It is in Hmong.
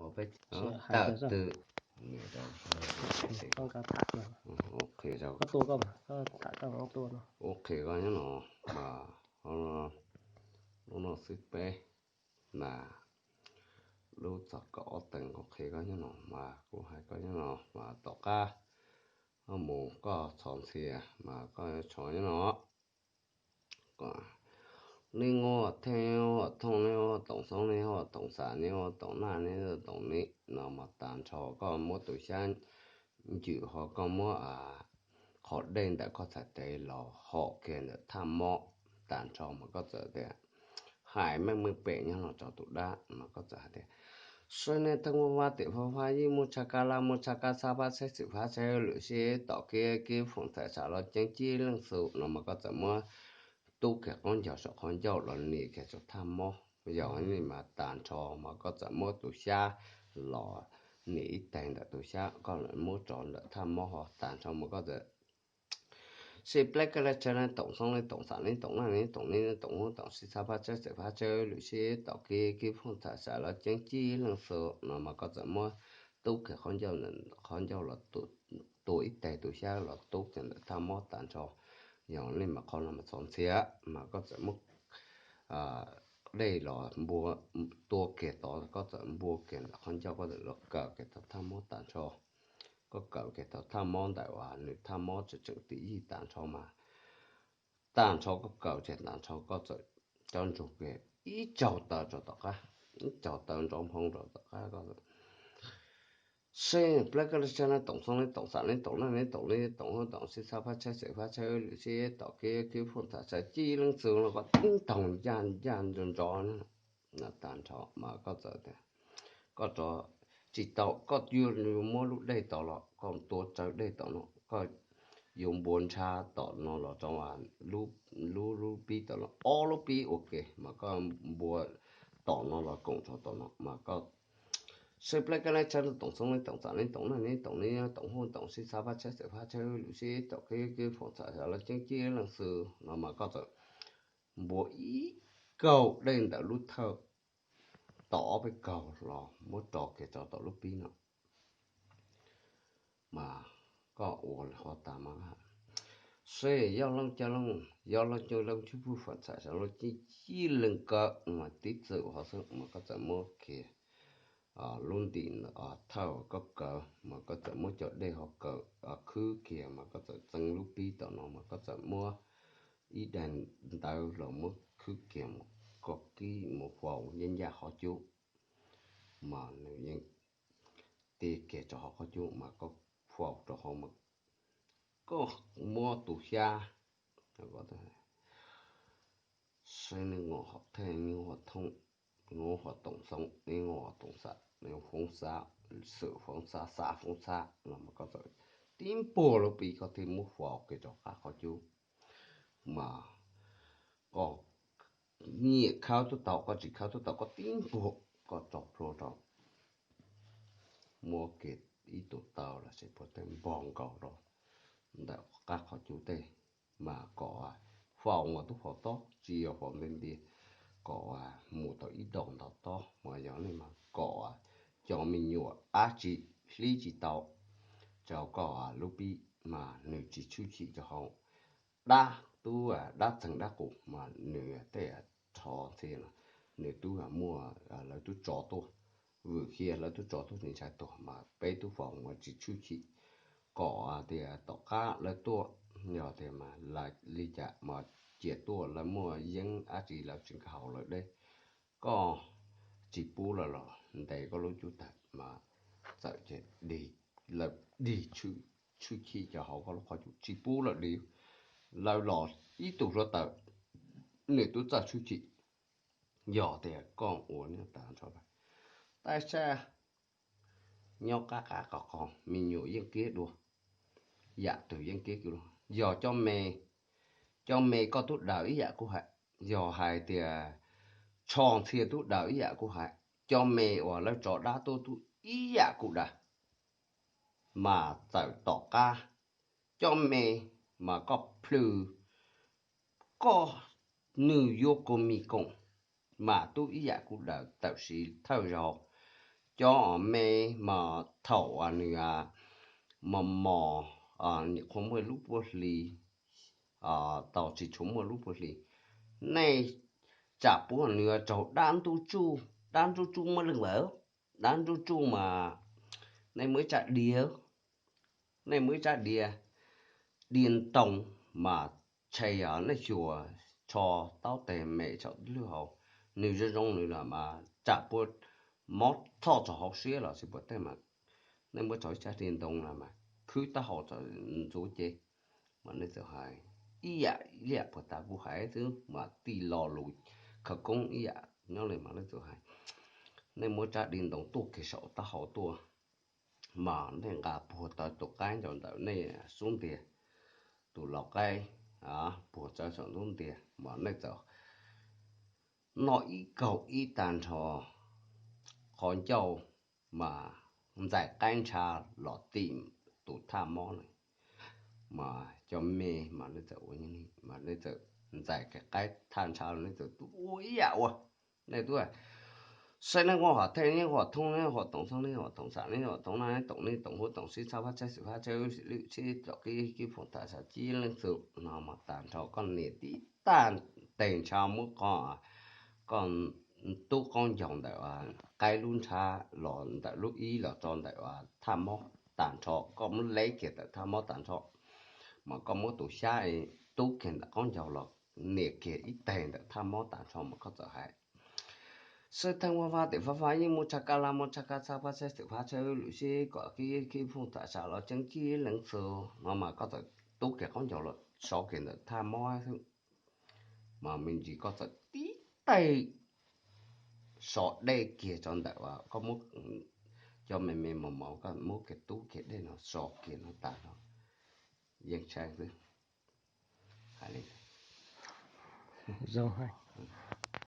Peb tawm twg, ua qhia koj nyob no, lub no xwb peb na, lub txog kaum ob teev kuv qhia koj nyob no mas kuv hais koj nyob no mas tom qab koj mus koj txhos ntxhias mas koj tso nyob no. Neb ua Thej, neb ua Thooj, neb ua Toom Xoob, neb ua Toom Xam, neb ua Toom Naj, neb ua Toom Nim no mas tag nrho koj muab tus xyab ncwm ho koj muab qhov dej ntawm koj txhais tes los hom kiag ntawm thaj mob tag nrho mas koj txawm tias hais meej meej pem nyob los rau tus dab mas koj txawm hais tias saib nej thaj muaj vaj tiam fab fab yij muaj tshaj kab laj muaj tshaj kab xab fab tshaib xwm fab tshaib lwm sib tom kiab kib foom txhais sam los ceeb cib leej xu no mas koj txawm muab tub kiag qaub ncaug saum qhov ncauj los nim kiag saum thaj mob. Yog li mas tag nrho mas koj txawm muab tus xyab los nim ib teg ntawm tus xyab koj muab tso ntawm thaj mob ho tag nrho mas koj txawm sib pleb kab laj tsha leej Toom Xoob leej Toom Xam leej Toom Naj leej Toom Nim leej Toom Hub Toom Sib xab fab tshaib xwm fab tshaib lwm sib tom kiab kib foom txhais sam los ceeb cib leej xu no mas koj txawm muab tub kiag qaub ncaug, qaub ncaug los tua ib teg tus xyab los tub kiag ntawm thaj mob tag nrho. Yog li mas qhov no mas txhos ntxhias mas koj txawm muab dej los npua, tua kiag tod koj txawm npua kiag ntawm qaub ncaug koj txawm los kaws kiag tau thaj mob tag nrho. Koj kaws kiag tau thaj mob ntawm uas nws thaj mob tseem tseem tiv yij tag nrho mas tag nrho koj kaws kiag tag nrho koj txawm cov ntsug kiag ib tsaug taw rau tom qab, ib tsaug taw nrov nphoo rau tom qab koj sib pleb kab laj tsha leej Toom Xoob leej Toom Xam leej Toom Naj leej Toom Nim Toom Hub Toom Sib xab fab tshaib xwm fab tshaib lwm sib tom kiab kib foom txhais sam cib leej xu no koj tib ntoog ncaj ncaj nrov nrov tag nrho mas koj txawm tias koj rov tsis tau, koj yuav muab lub dej tod los koj tua tsawv dej tom no, koj yuav npua ntsha tom no los rau lub, lub pib tom no ob lub pib ua ke mas koj npua tom no los koom rau tom no mas koj sib pleb kab laj tsha leej Toom Xoob leej Toom Xam leej Toom Naj leej Toom Nim Toom Hub Toom Sib xab fab tshaib xwm fab tshaib lwm sib tom kiab kib foom txhais sam los ceeb cib leej xu no mas koj txawm npua ib kaug dej ntawm lub thawj tom ob peb kaug los muab tso kiag rau tom lub pib no mas koj ua li qhov tas mas seb yog leej caj leej, yog leej caj leej tshwj pwj foom txhais sam los ceeb cib leej kaw mas tib txwm ho xwb mas koj txawm muab kiag lub ntim thawj koj kaw mas koj txawm muab cov dej ho kaw khwb kiag mas koj txawm txeeb lub pib tom no mas koj txawm muab ib daim ntawv los muab khwb kiag mus, koj kib mus faus yeej ncaj qhov cub mas nws yeej tig kiag rau hauv qhov cub mas koj faus rau hauv mas koj muab tus xyab, seb neb ua Thej, neb ua Thooj, neb ua Toom Xoob, neb ua Toom Xam, neb ua Foob Xab, xwm Foob Xab, xab Foob Xab no mas koj txawm tib npuag lub pib koj thiaj muab faus kiag rau qab qhov cub mas koj nyiam khawb twb tau, koj tsis khawb twb tau, koj tib npuag koj tso plhuav rau, muab kiag ib tug taw los sis puag tej npog nkaus rau ntawm qab qhov cub tej mas kom faus mas twb faus tob, tsis yog faus nti nti, kom mus tau ib daus ntau tob mas yog li mas kom cov me nyuam dab tsi hlib tsis tau rau koj lub pib mas nws tsis tshwj chim rau hauv. Dab tub dab txeeg dab qus mas nws tej rho ntxhi no nws twb muaj, lawv twb tso tuaj, vwm kiag lawv twb tso tuaj tsis ntshai tuag mas peb tub faus mas tsis tshwj chim. Kom tias tom qab lawv tuaj, yog tias mas li cas mas cia tuaj lawv muaj yeeb dab tsi lawv tsis nkag hauv lawv deb, koj tsis pub lawv los ntes koj lub cub tawg mas txawm ces dig, lawv dig tshwj chim rau hauv koj lub qhov cub tsis pub lawv dig. Lawv los ib tug hluav taws nws twb txawj tshwj chim. Yog tias koj ua nyob tas nrho lawm, tab sis nyob qab qab qhov qhov me nyuam yeej kiab dua, yam twg yeej kiab dua. Yog cov me, cov me koj tub daws ib yam kuv hais, yog hais tias tsho ntxhia tub daws ib yam kuv hais, cov me uas lawv tso dab tuaj tub ib yam kuv daws. Mas txawm tom qab cov me mas koj plhws, koj, nws yuav kua mis koom mas tub ib yam kuv daws, tab sis thawj zaug cov me mas thaum nws mos mos, nyuam qhuav muaj lub puag hli, tau tsis tshua muaj lub puag hli, nej tsam puab nws raug dab ntub tsuj, dab ntub tsuj muaj leej vawv, dab ntub tsuj mas nej muaj ib tsab diav, nej muaj ib tsab diav, diav ntoo mas tshe os, nej xyuas tsho taub teg me tsaum lub hauv, nws zoo zoo nws los mas tsam puab mob thoj txog hauv siab los tsis puas tej mas nej muab tso ib tsab diav ntoo los mas khwb taub hau txawm ntxuav cev, mas nej txawm hais ib yam ib yam puag ta kuv hais xwb mas tij lo lus khawv koob ib yam nyob li mas nej txawm hais, nej muab tsab diav ntoo tuaj kiag saum taub hau tuaj, mas nej nqa puag tau tus qaib ncaus ntawm nej xub ntiag, tus lau qaib puag txawv saum ntub ntiag mas nej txawm noj ib kaug ib tag nrho qhov ncauj mas ntxais qaib ntsha los tim tus thaj mob na. Mas cov me mas nej txawm ua, mas nej txawm ntxais kiag qaib thaj ntsha los nej txawm ua ib yam ua, nej tub, saib nej ua hom theej, nej ua hom thoob, nej ua hom toom xoob, nej ua hom toom xam, nej ua hom toom naj, nej toom nej toom huab toom sib txhab fab tshaib xwm fab tshaib lwm sib tom kib kib foom tham sam cib leej txwm no mas tag nrho koj niam tib tag teg ntsha muab koj, koj tub qaub ncaug ntawm qaib lub ntsha los ntawm lub ib los tso ntawm thaj mob tag nrho, koj muab leb kiag ntawm thaj mob tag nrho, mas koj muab tus xyab tub kiag ntawm qaub ncaug los nias kiag ib teg ntawm thaj mob tag nrho mas koj txawm hais, sawb theej vaj vaj tim fab fab yeej muaj tshaj kab lab muaj tshaj kab txhab fab tshaib xwm fab tshaib lwm sib kom kib kib foom tham sam los tseeb cib leej txwm no mas koj txawm tub kiag qaub ncaug los so kiag ntawm thaj mob xwb, mas me ntsis koj txawm tib teg so dej kiag tso ntawm uas koj muab, cov me me mos mos koj muab kiag tub kiag dej no so kiag no tas no yeej tshaib xwb. Hais li zoo.